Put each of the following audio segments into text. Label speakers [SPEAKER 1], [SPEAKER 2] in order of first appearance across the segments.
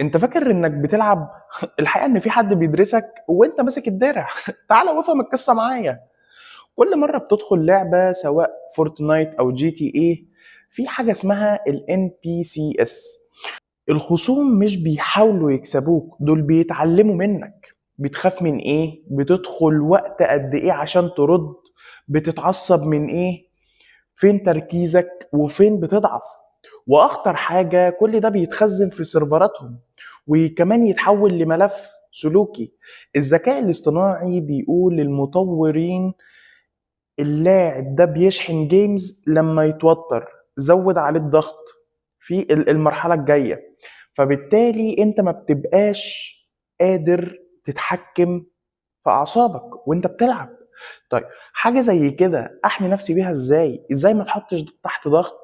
[SPEAKER 1] انت فاكر انك بتلعب؟ الحقيقة ان في حد بيدرسك وانت ماسك الدرع. تعال وافهم القصة معايا. كل مرة بتدخل لعبه سواء فورتنايت او GTA، في حاجة اسمها ال NPCs. الخصوم مش بيحاولوا يكسبوك، دول بيتعلموا منك. بتخاف من ايه، بتدخل وقت قد ايه عشان ترد، بتتعصب من ايه، فين تركيزك وفين بتضعف. واخطر حاجة، كل ده بيتخزن في سيرفراتهم وكمان يتحول لملف سلوكي. الذكاء الاصطناعي بيقول للمطورين: اللاعب ده بيشحن games لما يتوتر، زود عليه الضغط في المرحلة الجاية. فبالتالي انت ما بتبقاش قادر تتحكم في اعصابك وانت بتلعب. طيب، حاجة زي كده احمي نفسي بيها ازاي؟ ازاي ما اتحطش تحت ضغط؟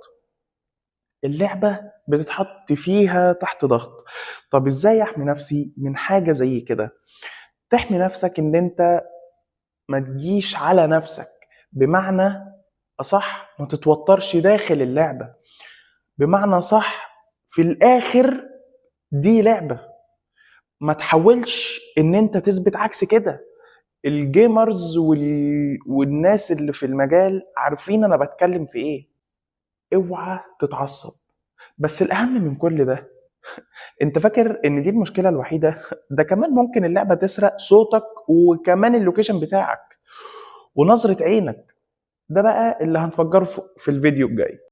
[SPEAKER 1] اللعبة بتتحط فيها تحت ضغط. طب ازاي احمي نفسي من حاجة زي كده؟ تحمي نفسك ان انت ما تجيش على نفسك، بمعنى اصح ما تتوترش داخل اللعبة. بمعنى صح، في الاخر دي لعبة، ما تحاولش ان انت تثبت عكس كده. ال gamers والناس اللي في المجال عارفين انا بتكلم في ايه. اوعى تتعصب. بس الاهم من كل ده، انت فاكر ان دي المشكلة الوحيدة؟ ده كمان ممكن اللعبة تسرق صوتك وكمان ال location بتاعك ونظرة عينك. ده بقى اللي هنفجره في الفيديو الجاي.